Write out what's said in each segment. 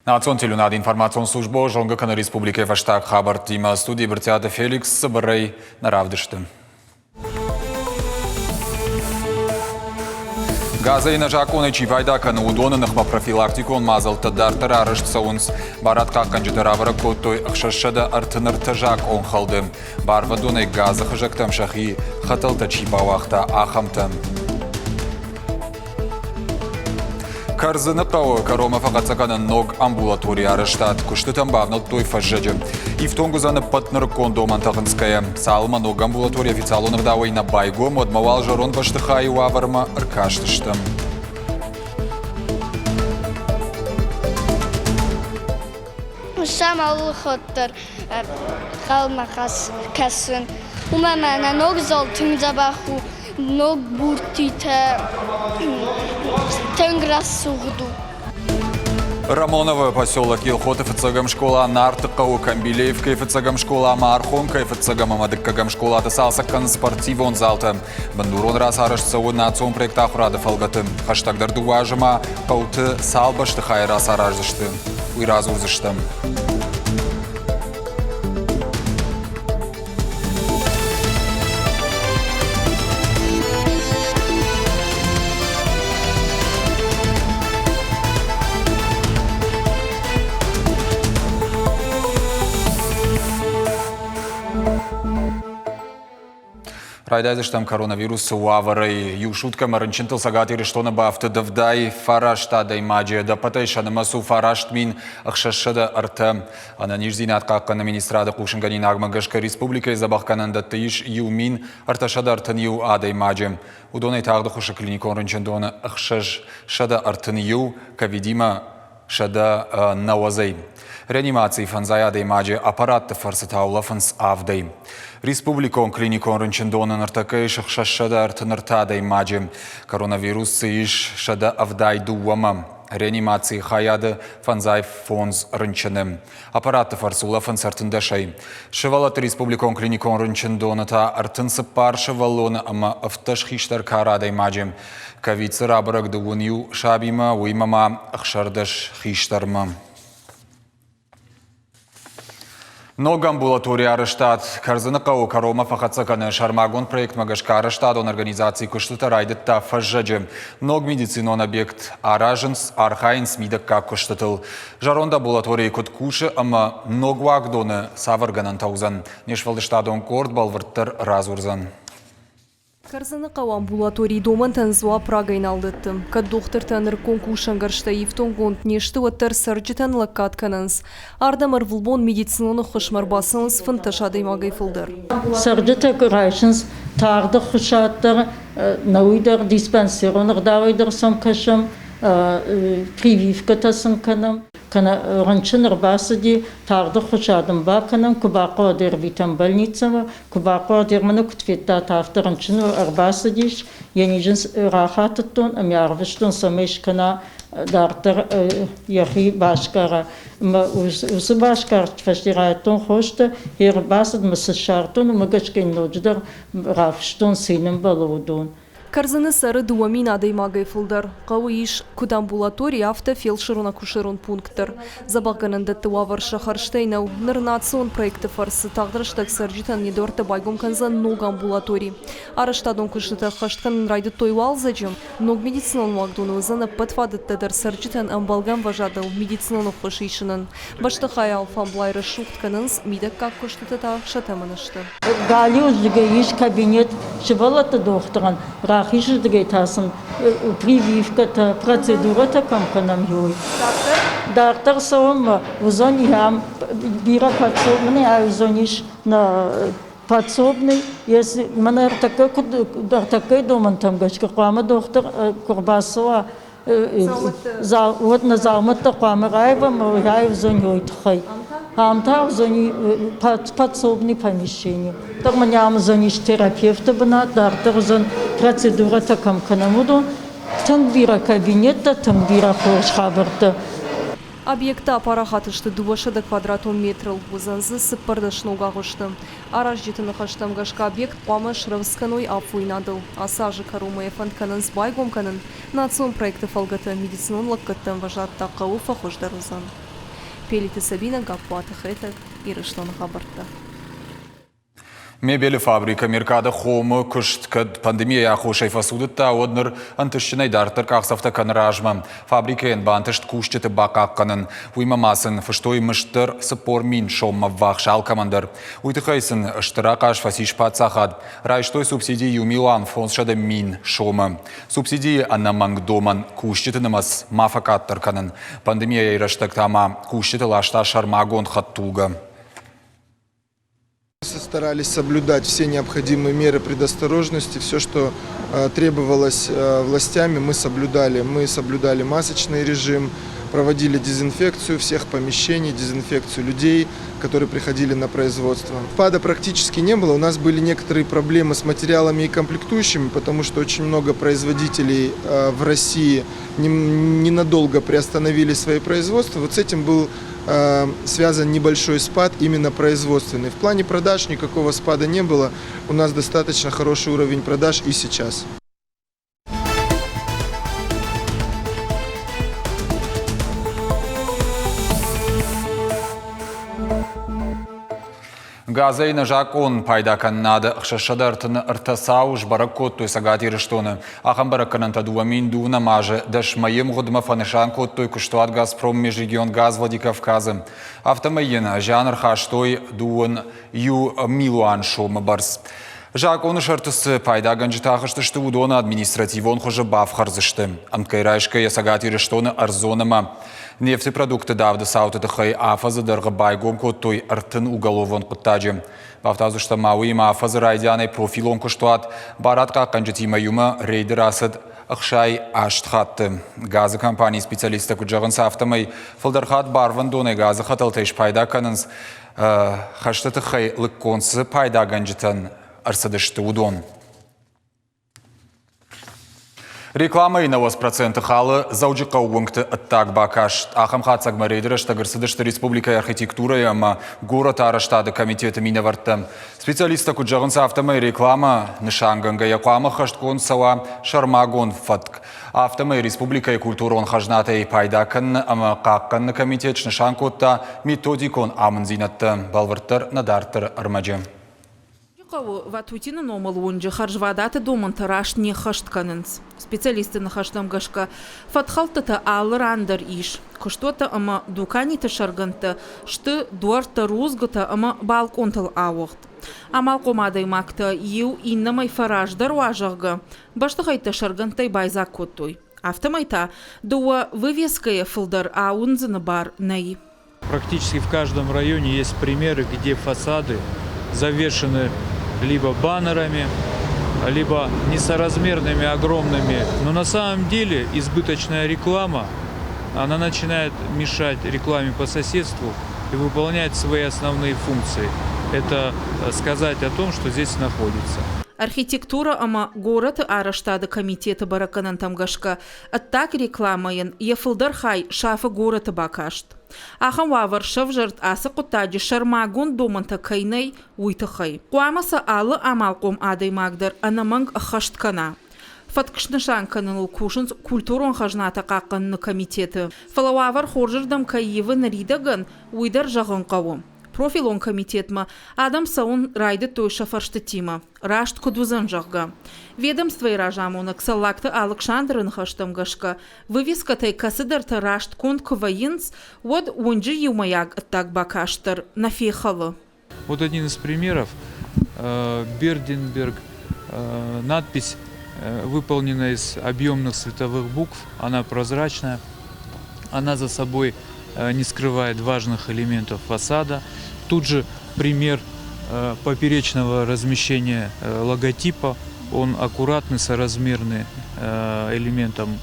Национ телеуынады информацион службӕ зонгӕ кӕны республикӕйы фӕстаг хабӕрттимӕ. Студийы Брытъиаты Феликс цыбырӕй нӕ равдысты. Газӕй нӕзакъонӕй чи пайда кӕны, уыдоны ныхмӕ профилактикон мадзӕлттӕ дарддӕр арӕзт цӕуынц. Барадхъахъхъӕнджытӕ рабӕрӕг кодтой 633 закъонхӕлды. Барвӕндонӕй газы хызӕгтӕм сӕхи хӕтӕлтӕ чи бауагъта, ахӕмтӕ. Кӕрдзыны хъӕуы кӕронмӕ фӕхӕццӕ кӕнын ног амбулаторийы арӕзтад. Куыстытӕм бавнӕлдтой фӕззӕджы. Ифтонг уыдзӕн ӕппӕт нырыккон домӕнтӕ хынцгӕйӕ. Цалынмӕ ног амбулатори официалон ӕгъдауӕй нӕ байгом, уӕдмӕ уал зӕронд бӕстыхайы уавӕрмӕ ӕркастысты. Сӕм алы хатт дӕр хъӕлмӕ кӕсын. Уымӕ мӕнӕ ног зал тынг дзӕбӕх у, ног буртитӕ тынг рӕсугъд у. Рамоновы поселок Елхоты фыццӕгӕм скъола, Нарты хъӕуы Камбилеевкӕйы фыццӕгӕм скъола ӕмӕ Архонкӕйы фыццӕгӕм ӕмӕ дыккӕгӕм скъолаты цалцӕг кӕнынц спортивон залтӕ. Бындурон рацарӕзт цӕуы национ проект ахуырады фӕлгӕты. Хӕстӕгдӕр дыууӕ азы ма хъӕуты цал бӕстыхайы рацараздзысты, уый радзурдзыстӕм. Райдайдзыстӕм коронавирусы уавӕрӕй. Иу суткӕмӕ рынчынтыл Цӕгат Ирыстоны бафтыд 79 адӕймаджы. Ӕдӕппӕтӕй сӕ нымӕц у 9603. Ӕнӕниздзинад хъахъхъӕныны министрады хъусынгӕнинагмӕ гӕсгӕ республикӕйы дзӕбӕхгӕнӕндӕтты ис 1331 адӕймаджы. Уыдонӕй тагъд ӕххуысы клиникон рынчындоны 631, ковидимӕ 190-ӕй. Реанимацийы фӕндзай адӕймаджы аппаратты фӕрцы та улӕфынц авдӕй. Республикон клиникон рынчындоны ныртӕккӕ ис 633 адӕймаджы. Коронавирус дзы ис 172-мӕ. Реанимацийы хайады фӕндзай фондз рынчыны. Аппаратты фӕрцы улӕфынц 13-ӕй. Сывӕллӕтты республикон клиникон рынчындоны та 34 сывӕллоны ӕмӕ 17 хистӕр кары адӕймаджы. Ковид дзы рабӕрӕг дыууын иу сабимӕ, уыимӕ ма 16 хистӕрмӕ. Ног амбулаторийы арӕзтад Кӕрдзыны хъӕуы кӕронмӕ фӕхӕццӕ кӕны. Сӕрмагонд проектмӕ гӕсгӕ арӕзтадон организацийы куыстытӕ райдыдта фӕззӕджы. Ног медицинон объект аразынц, архайынц мидӕггаг куыстытыл. Зӕронд амбулаторийы куыд кусы ӕмӕ ног уагдоны цавӕр гӕнӕнтӕ уыдзӕн, не сфӕлдыстадон къорд бӕлвырддӕр радзурдзӕн. Кӕрдзыны хъӕуы амбулаторийы домӕнтӕн дзуапп рагӕй нал дӕтты. Кӕд дохтыртӕ нырыккон кусӕнгӕрзтӕй ифтонггонд не сты, уӕддӕр цӕрджытӕн лӕггад кӕнынц. Ардӕм ӕрвылбон медицинон ӕххуысмӕ ӕрбацӕуынц 15 адӕймагӕй фылдӕр. Цӕрджытӕ куы райсынц тагъд ӕххуысад дӕр, науи дӕр диспансерон ӕгъдауӕй дӕр сӕм кӕсӕм, прививкӕтӕ сын кӕнӕм. Кӕнӕ рынчын ӕрбацыди, тагъд ӕххуысад ын бакӕнӕм, куы бахъуа ӕрвитӕм больницӕмӕ, Куы бахъуад, мӕнӕ куыд федтат, афтӕ рынчын ӕрбацыдис, йӕ низ ын рахатыдтон ӕмӕ арвыстон, цӕмӕй скӕна дарддӕр йӕхи басгара. Ӕмӕ уыцы басгӕрст фӕсте райдыдтон хостӕ, йе рбацыдмӕ цы ссардтон, уымӕ гӕсгӕ йын ноджыдӕр рафыстон, цы йын ӕмбӕлы, уыдон. Кӕрдзыны цӕры 2000 адӕймагӕй фылдӕр. Хъӕуы ис, куыд амбулатори, афтӕ фелсырон-акушерон пункт дӕр. Дзӕбӕхгӕнӕндӕтты уавӕр сӕ хӕрзтӕй нӕу. Ныр национ проекты фӕрцы тагъд рӕстӕг цӕрджытӕн йӕ дуӕрттӕ байгом кӕндзӕн ног амбулатори. Арӕзтадон куыстытӕ ӕххӕст кӕнын райдыдтой уалдзӕджы. Ног медицинон уагдоны уыдзӕн ӕппӕт фадӕттӕ дӕр цӕрджытӕн ӕмбӕлгӕ ӕмвӕзадыл медицинон ӕххуыс исынӕн. Бӕстыхайы алфамблай рӕсугъд кӕнынц, мидӕггаг куыстытӕ та сӕ тӕмӕны сты. Галиуырдыгӕй ис кабинет сывӕллӕтты дохтырӕн, рахизырдыгӕй та сын прививкӕтӕ, процедурӕтӕ кӕм кӕнӕм, уый. Дарддӕр цӕуынмӕ уыдзӕни ам бирӕ подсобный, уыдзӕнис нӕ подсобный, если мӕнӕ ӕртӕккӕ куыд ӕртӕккӕйы домӕнтӕм гӕсгӕ хъуамӕ дохтыр куы ӕрбацӕуа, уӕд нӕ дзаумӕттӕ хъуамӕ раивӕм, раивдзӕни уый тыххӕй. Ам та уыдзӕни подсобный помещение. Дӕр мын ам уыдзӕнис терапевты бынат, дарддӕр уыдзӕн процедурӕтӕ кӕм кӕнӕм, уыдон. Тынг бирӕ кабинеттӕ, тынг бирӕ хорз хабӕрттӕ. Объекттӕ апарахат сты 200 квадратон метрыл, уыдзӕн дзы 14 ног агъуысты. Аразджыты ныхӕстӕм гӕсгӕ объект хъуамӕ срӕвдз кӕной афойнадыл. Ацы азы кӕронмӕ йӕ фӕнд кӕнынц байгом кӕнын. Национ проекты фӕлгӕты медицинон лӕггӕдты ӕмвӕзад та хъӕуы фӕхуыздӕр уыдзӕн. Пелиты Сабинӕ, Гаппуаты Хетӕг, Ирыстоны хабӕрттӕ. Мебелы фабрикӕ Меркады хомы куыст кӕд пандемийӕйы аххосӕй фӕцудыдта, уӕд ныр ӕнтыстджынӕй дарддӕр къахдзӕфтӕ кӕны размӕ. Фабрикӕйӕн бантыст кусджыты бахъахъхъӕнын. Уыимӕ ма сын фыстой мызд дӕр 40 мин соммӕ ввахс алкӕмӕн дӕр. Уый тыххӕй сын стыр ахъаз фӕцис паддзахад. Райстой субсиди иу милуан 500 мин сомы. Субсидийы ӕнӕмӕнг домӕн кусджыты нымӕц ма фӕкъаддӕр кӕнын. Пандемийӕйы рӕстӕг та ма кусджыты ласта сӕрмагонд хӕдтулгӕ. Старались соблюдать все необходимые меры предосторожности, все, что требовалось властями, мы соблюдали. Мы соблюдали масочный режим, проводили дезинфекцию всех помещений, дезинфекцию людей, которые приходили на производство. Спада практически не было. У нас были некоторые проблемы с материалами и комплектующими, потому что очень много производителей в России ненадолго приостановили свои производства. Вот с этим был связан небольшой спад именно производственный. В плане продаж никакого спада не было. У нас достаточно хороший уровень продаж и сейчас. Газӕй нӕзакъон пайдакӕнынады 633 цау сбӕрӕг кодтой Цӕгат Ирыстоны. Ахӕм бӕрӕггӕнӕнтӕ 2002 азы 10 мӕйы мгъуыдмӕ фӕнысан кодтой куыстуат «Газпром» межрегионгаз Владикавказы. Афтӕмӕй йын зиан ӕрхастой дыууын иу милуан сомы бӕрц. Закъоны сӕрты цы пайдагӕнджытӕ ахызтысты, уыдоны административон хуызы бафхӕрдзысты. Ӕмткӕй райсгӕйӕ Цӕгат Ирыстоны ӕрдзон ӕмӕ нефты продукты давды цауты тыххӕй афӕдзы дӕргъы байгом кодтой 30 уголовон хъуыддаджы. Бафтаудзыстӕм ма уыимӕ афӕдзы райдианӕй профилон куыстуат барадхъахъхъӕнджытимӕ иумӕ рейды рацыд 68 хатты. Газы компанийы специалисттӕ куыд зӕгъынц, афтӕмӕй фылдӕр хатт барвӕндонӕй газы хӕтӕлтӕй спайда кӕнынц хӕсты тыххӕй лыггонд цы пайдагӕнджытӕн ӕрцыдысты, уыдон. Рекламӕйы 90% халы Дзӕуджыхъӕуы уынгты ӕддаг бакаст. Ахӕм хатдзӕгмӕ рейды рӕстӕг ӕрцыдысты республикӕйы архитектурӕйы ӕмӕ горӕты арӕзтады комитеты минӕвӕрттӕ. Специалисттӕ куыд зӕгъынц, афтӕмӕй рекламӕ нысангӕнгӕйӕ хъуамӕ хӕстгонд цӕуа сӕрмагонд фӕтк. Афтӕмӕй республикӕйы культурон хӕзнатӕй пайда кӕныны ӕмӕ хъахъхъӕныны комитет снысан кодта методикон амынддзинӕдтӕ, бӕлвырддӕр нӕ дарддӕры ӕрмӕджы. Хъӕуы Ватутины номыл уынджы хӕрзвадаты домӕнтӕ раст не ххӕст кӕнынц. Специалистты ныхӕстӕм гӕсгӕ, фӕткхӕлдтытӕ алы ран дӕр ис. Куыстуӕттӕ ӕмӕ дуканиты сӕргӕндтӕ сты дуӕрттӕ, рудзгуытӕ ӕмӕ балкъонтыл ауыгъд. Амалхъом адӕймӕгтӕ иу иннӕмӕй фӕраздӕр уа, зӕгъгӕ, бӕстыхӕйттӕ сӕргӕндтӕй байдзаг кодтой. Афтӕмӕй та дыууӕ вывескӕйӕ фылдӕр ауындзыны бар нӕй. Практически в каждом районе есть примеры, где фасады завешены либо баннерами, либо несоразмерными огромными. Но на самом деле избыточная реклама, она начинает мешать рекламе по соседству и выполнять свои основные функции. Это сказать о том, что здесь находится. Архитектурӕ ӕмӕ горӕты арӕзтады комитеты бӕрӕггӕнӕнтӕм гӕсгӕ, ӕддаг рекламӕйӕн йӕ фылдӕр хай сафы горӕты бакаст. Ахӕм уавӕр сӕвзӕрд ацы хъуыддаджы сӕрмагонд домӕнтӕ кӕй нӕй, уый тыххӕй. Хъуамӕ сӕ алы амалхъом адӕймаг дӕр ӕнӕмӕнг ӕххӕст кӕна. Фӕтк снысан кӕныныл кусынц культурон хӕзнатӕ хъахъхъӕныны комитеты. Фӕлӕ уавӕр хорзырдӕм кӕй ивы ныридӕгӕн, уый дӕр зӕгъын хъӕуы. Профилон комитетмӕ адӕм цӕуын райдыдтой сӕ фӕрстытимӕ, раст куыд уыдзӕн, зӕгъгӕ. Ведомствойы разамонӕг Цӕллагты Алыксандры ныхӕстӕм гӕсгӕ, вывескӕтӕй кӕцыдӕртӕ раст конд куы вӕййынц, уӕд уынджы иумӕйаг ӕддаг бакаст дӕр нӕ фехӕлы. Вот один из примеров. Берденберг, надпись выполнена из объемных световых букв, она прозрачная, она за собой не скрывает важных элементов фасада. Тут же пример поперечного размещения логотипа, он аккуратный, соразмерный элементом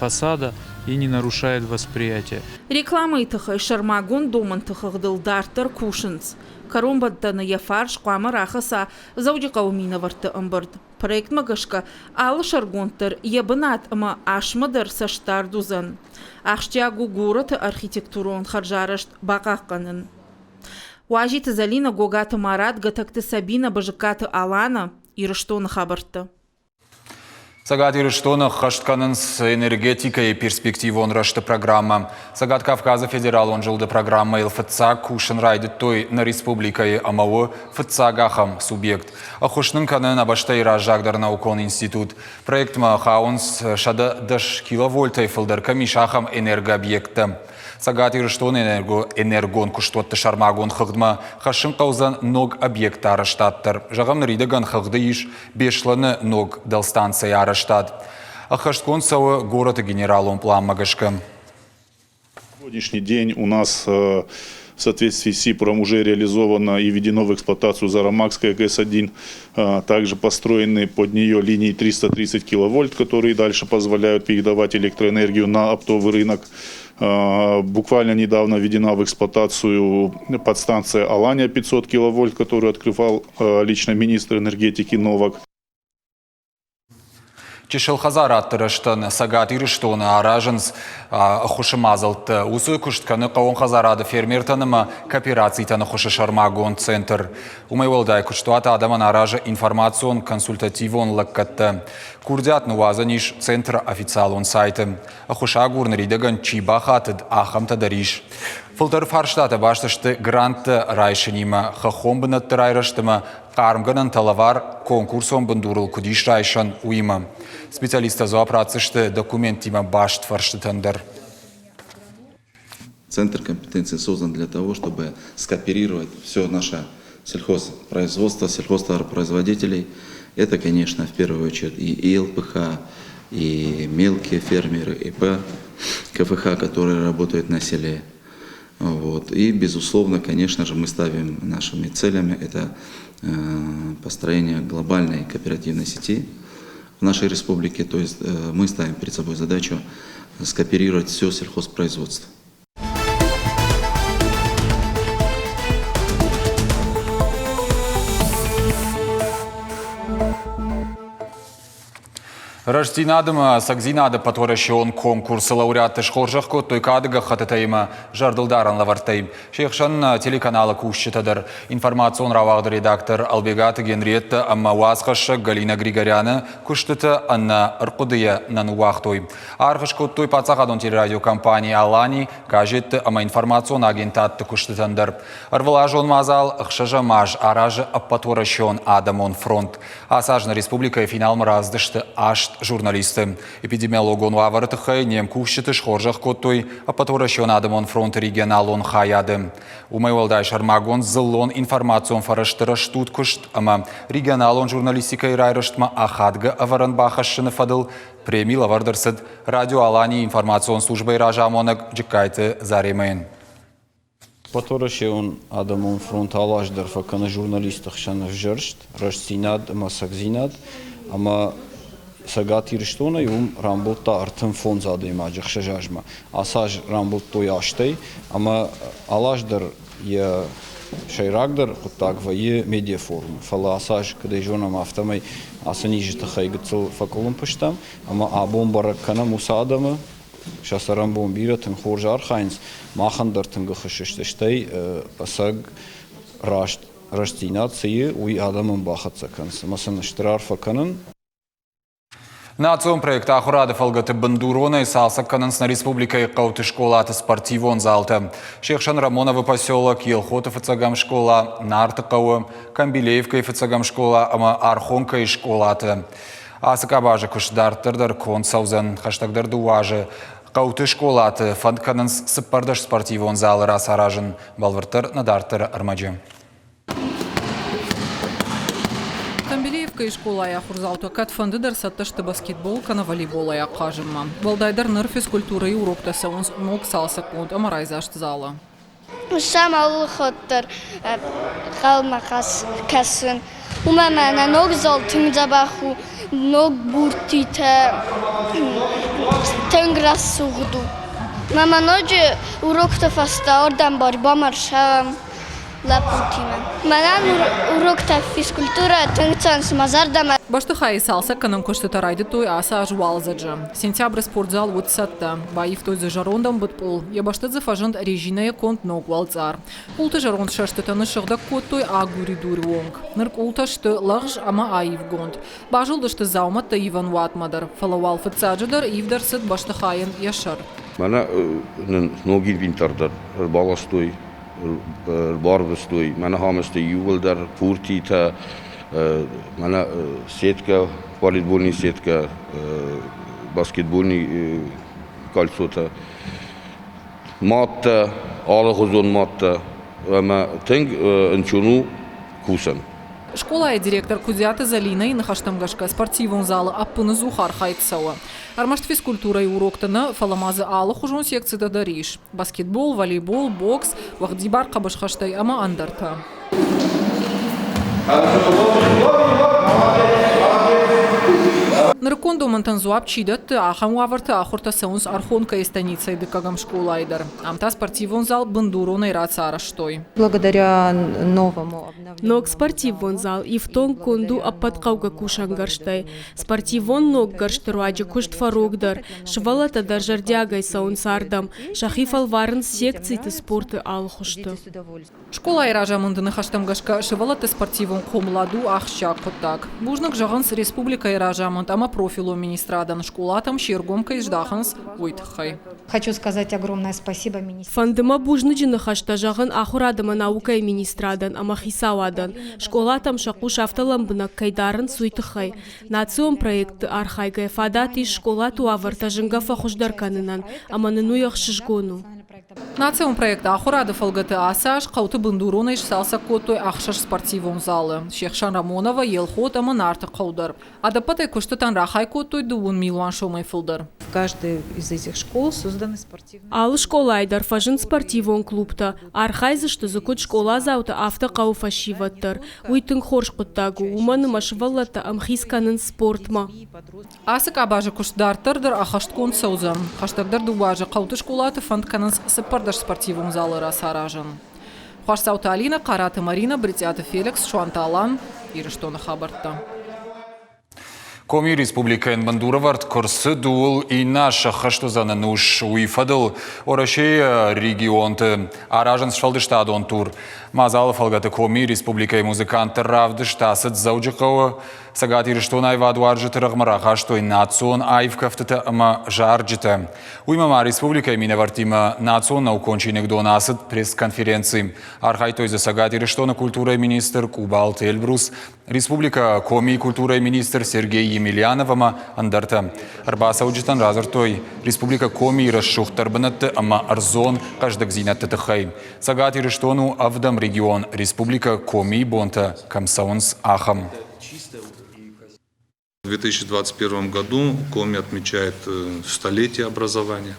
фасада и не нарушает восприятие. Рекламӕйы тыххӕй сӕрмагонд домӕнты хыгъдыл дарддӕр кусынц. Кӕронбӕттӕны йӕ фарс хъуамӕ рахӕца Дзӕуджыхъӕуы минӕвӕртты ӕмбырд. Проектмӕ гӕсгӕ алы сӕргонд дӕр йӕ бынат ӕмӕ асмӕ дӕр цӕстдард уыдзӕн. Ахсджиаг у горӕты архитектурон хӕрзарӕзт бахъахъхъӕнын. Уазиты Зӕлинӕ, Гогаты Марат, Гӕтӕгты Сабинӕ, Бызыккаты Алана, Ирыстоны хабӕрттӕ. Цӕгат Ирыстоны ӕххӕст кӕнынц энергетикӕйы перспективон рӕзты программӕ. Цӕгат Кавказы федералон зылды программӕйыл фыццаг кусын райдыдтой нӕ республикӕйы ӕмӕ у фыццаг ахӕм субъект. Ӕххуыс нын кӕны нӕ бӕстӕйы раззагдӕр наукон институт. Проектмӕ хауынц 110 киловольтӕй фылдӕр кӕм ис, ахӕм энергообъекттӕ. Цӕгат Ирыстоны энергон куыстуӕтты сӕрмагонд хыгъдмӕ хӕссын хъӕудзӕн ног объектты арӕзтад дӕр. Зӕгъӕм, ныридӕгӕн хыгъды ис Беслӕны ног дӕлстанцӕйы арӕзтад. Ӕххӕстгонд цӕуы горӕты генералон пъланмӕ гӕсгӕ. Сегодняшний день у нас в соответствии с СИПРом уже реализовано и введено в эксплуатацию Зарамакская ГЭС-1, также построены под нее линии 330 киловольт, которые дальше позволяют передавать электроэнергию на оптовый рынок. Буквально недавно введена в эксплуатацию подстанция «Алания» 500 киловольт, которую открывал лично министр энергетики Новак. Чысыл хӕдзарадты рӕзтӕн Цӕгат Ирыстоны аразынц ӕххуысы мадзӕлттӕ. Уыцы куыст кӕны хъӕууон хӕдзарады фермертӕн ӕмӕ кооперацитӕн ӕххуысы сӕрмагонд центр. Уымӕй уӕлдай куыстуат адӕмӕн аразы информацион-консультативон лӕггӕдтӕ. Курдиат ныууадзӕн ис центры официалон сайты. Ӕххуысагур ныридӕгӕн чи бахатыд, ахӕмтӕ дӕр ис. Фылдӕр фарстатӕ баст сты гранттӕ райсынимӕ, хӕххон бынӕтты райрӕзт ӕмӕ хъармгӕнӕнтӕ лӕвар конкурсон бындурыл куыд ис райсӕн, уыимӕ. Специалисттӕ дзуапп ратдзысты документтимӕ баст фӕрстытӕн дӕр. Центр компетенции создан для того, чтобы скооперировать все наше сельхозпроизводство, сельхозтоваропроизводителей. Это, конечно, в первую очередь и ЛПХ, и мелкие фермеры, ИП, КФХ, которые работают на селе. Вот. И, безусловно, конечно же, мы ставим нашими целями это построение глобальной кооперативной сети в нашей республике. То есть мы ставим перед собой задачу скооперировать все сельхозпроизводство. Рӕстдзинад ӕмӕ ӕцӕгдзинады ӕппӕтуӕрӕсеон конкурсы лауреатты схорзӕх кодтой кады гӕххӕттытӕ ӕмӕ зӕрдылдарӕн лӕвӕрттӕй. Се хсӕн телеканалы кусджытӕ дӕр информацион рауагъды редактор Ӕлбегаты Генриеттӕ ӕмӕ уацхӕссӕг Галина Григоряны куыстытӕ ӕнӕ ӕрхъуыдыйӕ нӕ ныууагътой. Аргъ скодтой паддзахадон телерадиокомпани «Алани», газетты ӕмӕ информацион агентадты куыстытӕн дӕр. Ӕрвылазон мадзал ӕхсӕзӕм аз аразы Ӕппӕтуӕрӕсеон адӕмон фронт. Ацы аз нӕ республикӕйы финалмӕ рацыдысты аст журналисты. Эпидемиологон уавӕры тыххӕй не мкусджыты схорзӕх кодтой Ӕппӕтуӕрӕсеон адӕмон фронты регионалон хайады. Уымӕй уӕлдай сӕрмагонд дзыллон информацион фӕрӕзты рӕстуд куыст ӕмӕ регионалон журналистикӕйы райрӕзтмӕ ахадгӕ ӕвӕрӕн бахӕссыны фӕдыл преми лӕвӕрд ӕрцыд Радио Аланийы информацион службӕйы разамонӕг Джыккайты Заремӕйӕн. Ӕппӕтуӕрӕсеон адӕмон фронт алы аз дӕр фӕкӕны журналистты хсӕн ӕвзӕрст, рӕстдзинад ӕмӕ ӕцӕгдзинад. Ӕмӕ Цӕгат Ирыстонӕй уым рамбылдта 35 адӕймаджы ӕхсӕз азмӕ. Ацы аз рамбылдтой астӕй, ӕмӕ алы аз дӕр йӕ сӕйрагдӕр хъуыддаг вӕййы медиафорум. Фӕлӕ ацы аз, куыд ӕй зонӕм, афтӕмӕй ацы низы тыххӕй гыццыл фӕкъуылымпы стӕм, ӕмӕ абон бӕрӕг кӕнӕм уыцы адӕмы, сӕ цӕрӕнбон бирӕ тынг хорз архайынц, махӕн дӕр тынг ӕххуыс сты, стӕй ӕцӕг раст рӕстдзинад цы и, уый адӕмӕн бахӕццӕ кӕнынц ӕмӕ сын стыр арфӕ кӕнын. Национ проект ахуырады фӕлгӕты бындуронӕй цалцӕг кӕнынц нӕ республикӕйы хъӕуты скъолаты спортивон залтӕ. Се хсӕн Рамоновы поселок, Елхоты фыццӕгӕм скъола, Нарты хъӕуы, Камбилеевкӕйы фыццӕгӕм скъола ӕмӕ Архонкӕйы скъолаты. Ацы къабазы куыст дарддӕр дӕр конд цӕудзӕн хӕстӕгдӕр дыууӕ азы. Хъӕуты скъолаты фӕнд кӕнынц 14 спортивон залы рацаразын, бӕлвырддӕр нӕ дарддӕры ӕрмӕджы. Камбилеевкӕйы скъолайы ахуырдзаутӕ кӕдфӕнды дӕр цӕттӕ сты баскетбол кӕнӕ волейболӕй ахъазынмӕ. Уӕлдайдӕр ныр физкультурӕйы уроктӕ цӕуынц ног цалцӕггонд ӕмӕ райдзаст залы. Сӕм алы хатт дӕр ӕнхъӕлмӕ кӕсын. Уымӕ мӕнӕ ног зал тынг дзӕбӕх у, ног буртитӕ тынг рӕсугъд у. Мӕ ма ноджы урокты фӕстӕ ардӕм барбамарсӕм. лӕппутимӕ. Мӕнӕн уроктӕ физкультурӕ тынг цӕуынц мӕ зӕрдӕмӕ. Бӕстыхайы цалцӕггӕнӕн куыстытӕ райдыдтой ацы аз уалдзӕджы. Сентябры спортзал уыд цӕттӕ. Баивтой дзы зӕронд ӕмбыд пъол, йӕ бӕсты дзы фӕзынд резинӕйӕ конд ног уӕлцъар. Къулты зӕронд сӕстытӕ ныссыгъдӕг кодтой агуыридуры онг. Ныр къултӕ сты лӕгъз ӕмӕ аивгонд. Базылдысты дзаумӕттӕ ивӕн уатмӕ дӕр, фӕлӕ уал фыццаджыдӕр ивд ӕрцыд бӕстыхайӕн йӕ сӕр. Мӕнӕ нын ног инвентар дӕр ӕрбаластой, ӕрбарвыстой. Мӕнӕ ахӕм сты иууылдӕр пуртитӕ, мӕнӕ сеткӕ, волейбольный сеткӕ, баскетбольный кольцотӕ, маттӕ, алыхуызон маттӕ ӕмӕ тынг ӕнцон у кусӕн. Скъолайы директор Куыдзиаты Зӕлинӕйы ныхӕстӕм гӕсгӕ спортивон залы ӕппыныдзух архайд цӕуы. Ӕрмӕст физкультурӕйы урокты нӕ, фӕлӕ ма дзы алыхуызон секцитӕ дӕр ис. Баскетбол, волейбол, бокс, уӕгъдибар хъӕбысхӕстӕй ӕмӕ ӕндӕртӕ. Нырыккон домӕнтӕн дзуапп чи дӕтты, ахӕм уавӕрты ахуыртӕ цӕуынц Архонкӕйы станицӕйы дыккӕгӕм скъолайы дӕр. Ам та спортивон зал бындуронӕй рацарӕзтой. Благодаря новому Ног спортивон зал ифтонггонд у ӕппӕт хъӕугӕ кусӕнгӕрзтӕй. Спортивон ног гӕрзты руаджы куыст фӕрогдӕр, сывӕллӕттӕ дӕр зӕрдиагӕй цӕуынц ардӕм, сӕхи фӕлварынц секциты спорты алы хуызты. Скъолайы разамынды ныхӕстӕм гӕсгӕ сывӕллӕтты спортивон хъомылад у ахсджиаг хъуыддаг. Бузныг зӕгъынц республикӕйы разамынд ӕмӕ профилон министрадӕн скъолатӕм се ргом кӕй здахынц, уый тыххӕй. Хочу сказать огромное спасибо министру. Фӕнды мӕ бузныджы ныхӕстӕ зӕгъын ахуырад ӕмӕ наукӕйы министрадӕн ӕмӕ хицауадӕн, скъолатӕм сӕ хъус афтӕ лӕмбынӕг кӕй дарынц, уый тыххӕй. Национ проектты архайгӕ фадат ис скъолаты уавӕртӕ зынгӕ фӕхуыздӕр кӕнынӕн, ӕмӕ нын уый ӕхсызгон у. Национ проект Ахуырады фӕлгӕты ацы аз хъӕуты бындуронӕй сцалцӕг кодтой ӕхсӕз спортивон залы. Се хсӕн Рамоново, Елхот ӕмӕ Нарты хъӕу дӕр. Ӕдӕппӕтӕй куыстытӕн рахай кодтой дыууын милуан сомӕй фылдӕр. Алы скъолайы дӕр фӕзынд спортивон клубтӕ. Архайдзысты дзы куыд скъоладзаутӕ, афтӕ хъӕуы фӕсивӕд дӕр. Уый тынг хорз хъуыддаг у, уымӕн ӕмӕ сывӕллӕттӕ ӕмхиц кӕнынц спортмӕ. Ацы къабазы куыст дарддӕр дӕр ӕххӕстгонд цӕудзӕн. Хӕстӕгдӕр дыууӕ азы хъӕуты скъолаты фӕнд кӕнынц цыппӕрдӕс спортивон залы рацаразын. Хуасдзауты Алинӕ, Хъараты Маринӕ, Брытъиаты Феликс, Суанты Алан, Ирыстоны хабӕрттӕ. Коми республикӕйӕн бындурӕвӕрд куы рцыд, ууыл иннӕ аз сӕххӕст уыдзӕн ӕнус. Уый фӕдыл Уӕрӕсейы регионты аразынц сфӕлдыстадон тур. Мадзалы фӕлгӕты Коми республикӕйы музыкантты равдыст ацыд Дзӕуджыхъӕуы. Цӕгат Ирыстоны аивадуарзджыты рӕгъмӕ рахастой национ аив кӕфтытӕ ӕмӕ зарджытӕ. Уыимӕ ма республикӕйы минӕвӕрттимӕ национ наукон чиныгдон ацыд пресс-конференци. Архайдтой дзы Цӕгат Ирыстоны культурӕйы министр Къубалты Эльбрус, республикӕ Комийы культурӕйы министр Сергей Емельянов ӕмӕ ӕндӕртӕ. Ӕрбацӕуджытӕн радзырдтой республикӕ Комийы рӕсугъддӕр бынӕтты ӕмӕ ӕрдзон хъӕздыгдзинӕдты тыххӕй. Цӕгат Ирыстон у ӕвдӕм регион, республикӕ Комийы бонтӕ кӕм цӕуынц, ахӕм. В 2021 году Коми отмечает столетие образования.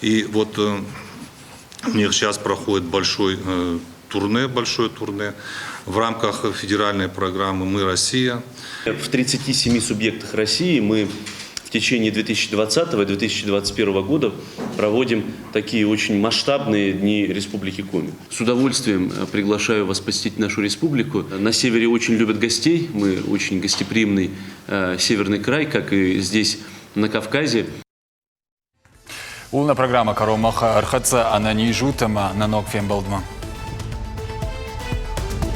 И вот у них сейчас проходит большой турне, большое турне в рамках федеральной программы «Мы Россия». В 37 субъектах России мы в течение 2020 и 2021 года проводим такие очень масштабные дни Республики Коми. С удовольствием приглашаю вас посетить нашу республику. На севере очень любят гостей, мы очень гостеприимный северный край, как и здесь на Кавказе. Ууыл нӕ программӕ кӕронмӕ ӕрхӕццӕ ӕнӕниз ут ӕмӕ нӕ ног фембӕлдмӕ.